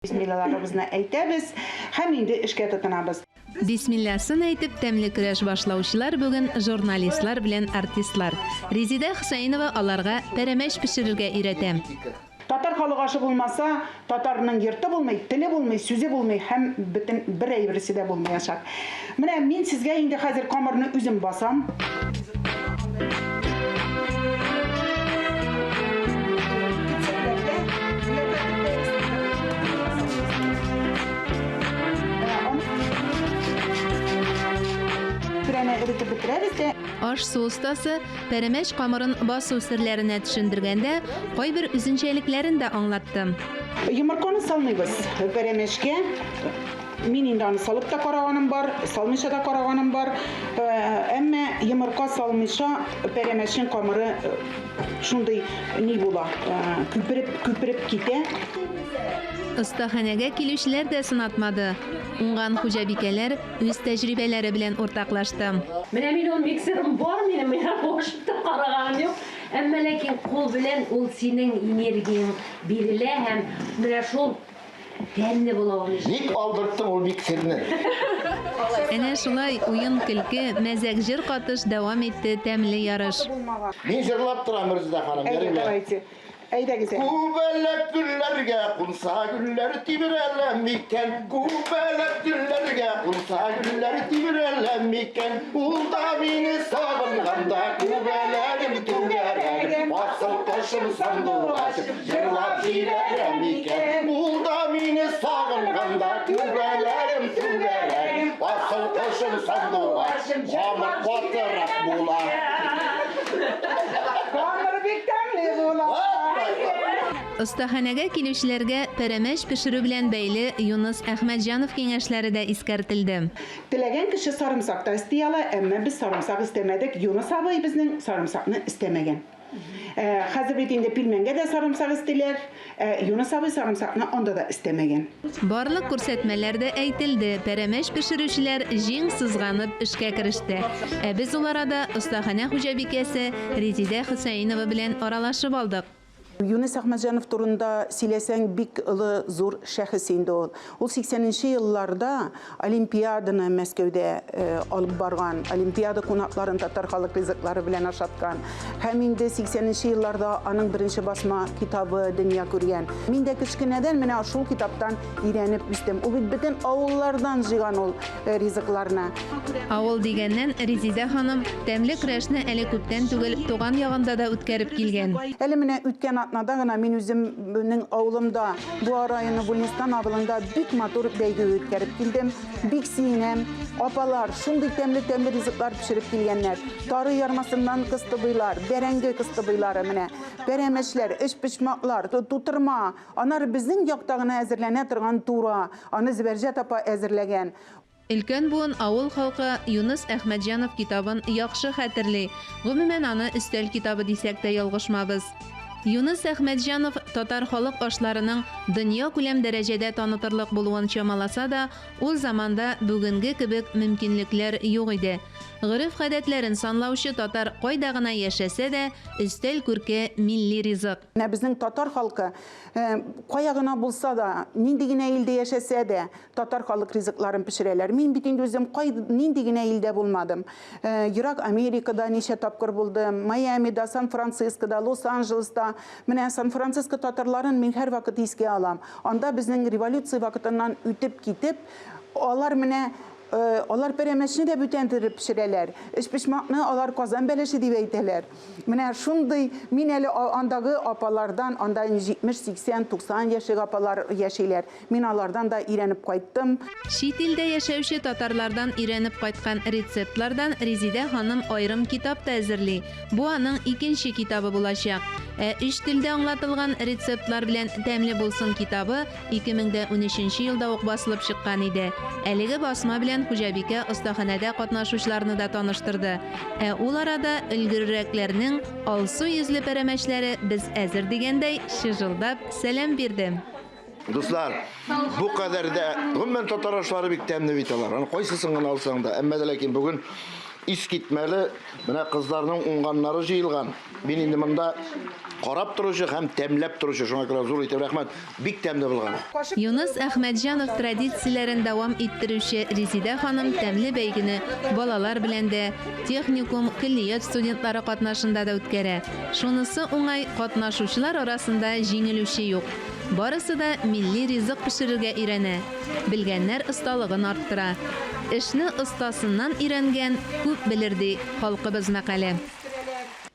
Бисмиллаларыбызны әйтәбез һәм инде эшкә тотынабыз. Бисмилласын әйтеп тәмле көрәш башлаучылар бүген журналистлар белән артистлар. Резидә Хөсәенова аларга пәрәмәч пешерергә өйрәтә. Татар халык ашы булмаса, татарның йорты булмый, теле булмый, сүзе булмый һәм бөтен бер әйберсе дә булмаячак. Менә мин сезгә инде хәзер камырны үзем басам. Пүрәне эретеп бетерәбез дә. Аш-су остасы пәрәмәч камырын басу серләренә төшендергәндә, кайбер үзенчәлекләрен дә аңлатты. Йомырканы салмыйбыз пәрәмәчкә. Мин инде аны салып та караганым бар, салмыйча да караганым бар. Әмма йомырка салмыйча пәрәмәчнең камыры шундый ни була, күпереп, күпереп китә. Остаханәгә килүчеләр дә сынатмады. Уңган хуҗабикәләр үз тәҗрибәләре белән уртаклашты. Менә мин ул миксерым бар минем, мин аны кушып та караганым юк. Әмма ләкин кул белән ул синең энергияң бирелә һәм менә шул Тәмле була ул. Ник алдырттың ул миксерны? Әнә шулай уен-көлке, мәзәк-җыр катыш дәвам итте тәмле ярыш. Мин җырлап торам, Резеда ханым, Әйдә, ярыймы? давайте. Әйдәгез әле. Күбәләк гөлләргә кунса гөлләр тибрәлә микән? Күбәләк гөлләргә кунса гөлләр тибрәлә микән? Ул да мине сагынганда күбәләгем түгәрәгем, асыл кошым сандугачым. Җырлап җибәрәм икән, ул да мине сагынганда түбәләрем түгәрәк, асыл кошым сандугач, камыр катырак була. Камыр бик тәмле була. Остаханәгә килүчеләргә пәрәмәч пешерү белән бәйле Юныс Әхмәтҗанов киңәшләре дә искәртелде. Теләгән кеше сарымсак та өсти ала, әмма без сарымсак өстәмәдек, Юныс абый безнең сарымсакны өстәмәгән. Ә, хәзер бит инде пилмәнгә дә сарымсак өстиләр. Ә Юныс абый сарымсакны анда да өстәмәгән. Барлык күрсәтмәләр дә әйтелде, пәрәмәч пешерүчеләр җиң сызганып эшкә кереште. Ә без ул арада остаханә хуҗабикәсе Резидә Хөсәенова белән аралашып алдык. Юныс Әхмәтҗанов турында сөйләсәң, бик олы, зур шәхес инде ул. Ул 80 нче елларда Олимпиаданы Мәскәүдә алып барган, Олимпиада кунакларын татар халык ризыклары белән ашаткан. Һәм инде 80 нче елларда аның беренче басма китабы дөнья күргән. Мин дә кечкенәдән менә шул китаптан өйрәнеп үстем. Ул бит бөтен авыллардан җыйган ул ризыкларны. Авыл дигәннән, Резидә ханым тәмле көрәшне әле күптән түгел туган ягында да үткәреп килгән. Әле менә үткән атнада гына мин үземнең авылымда Буа районы Бүлнистан авылында бик матур бәйге үткәреп килдем. Бик сөенәм. Апалар шундый тәмле-тәмле ризыклар пешереп килгәннәр. Тары ярмасыннан кыстыбыйлар, бәрәңге кыстыбыйлары менә, пәрәмәчләр, өчпочмаклар, тутырма. Аннары безнең якта гына әзерләнә торган тура. Аны Зөбәрҗәт апа әзерләгән. Өлкән буын авыл халкы Юныс Әхмәтҗанов китабын яхшы хәтерли. Гомумән, аны өстәл китабы дисәк тә ялгышмабыз. Юныс Әхмәтҗанов татар халык ашларының дөньякүләм дәрәҗәдә танытырлык булуын чамаласа да, ул заманда бүгенге кебек мөмкинлекләр юк иде. Гореф-гадәтләрен санлаучы татар кайда гына яшәсә дә, өстәл күрке милли ризык. Менә безнең татар халкы, кая гына булса да, нинди генә илдә яшәсә дә, Татар халык ризыкларын пешерәләр. Мин бит инде үзем кай, нинди генә илдә булмадым. Ерак Америкада ничә тапкыр булдым, Майамида, Сан-Францискода, Лос-Анджелеста. Менә Сан-Франциско татарларын мин һәрвакыт искә алам. Анда безнең революция вакытыннан үтеп китеп, алар менә, алар пәрәмәчне дә бүтән итеп пешерәләр. Өчпочмакны алар Казан бәлеше дип әйтәләр. Менә шундый, мин әле андагы апалардан, анда инде 70, 80, 90 яшьлек апалар яшиләр. Мин алардан да өйрәнеп кайттым. Чит илдә яшәүче татарлардан өйрәнеп кайткан рецептлардан Резидә ханым аерым китап та әзерли. Бу аның икенче китабы булачак. Ә өч телдә аңлатылган рецептлар белән Тәмле булсын китабы 2013 елда ук басылып чыккан иде. Әлеге басма белән хуҗабикә остаханәдә катнашучыларны да таныштырды. Ә ул арада өлгеррәкләрнең алсу йөзле пәрәмәчләре без әзер дигәндәй чыжылдап сәлам бирде. Дуслар, бу кадәр дә, гомумән татар ашлары бик тәмле бит алар. Аны кайсысын гына алсаң да, әмма дә ләкин бүген Искитмәле, менә кызларның уңганнары җыелган. Мин инде монда карап торучы һәм тәмләп торучы, шуңа күрә зур итеп рәхмәт. Бик тәмле булган. Юныс Әхмәтҗанов традицияләрен дәвам иттерүче Резидә ханым тәмле бәйгене балалар белән дә, техникум, көллият студентлары катнашында да үткәрә. Шунысы уңай, катнашучылар арасында җиңелүче юк. Барысы да милли ризык пешерергә өйрәнә, белгәннәр осталыгын арттыра. Эшне остасыннан өйрәнгән күп белер, ди халкыбыз мәкале.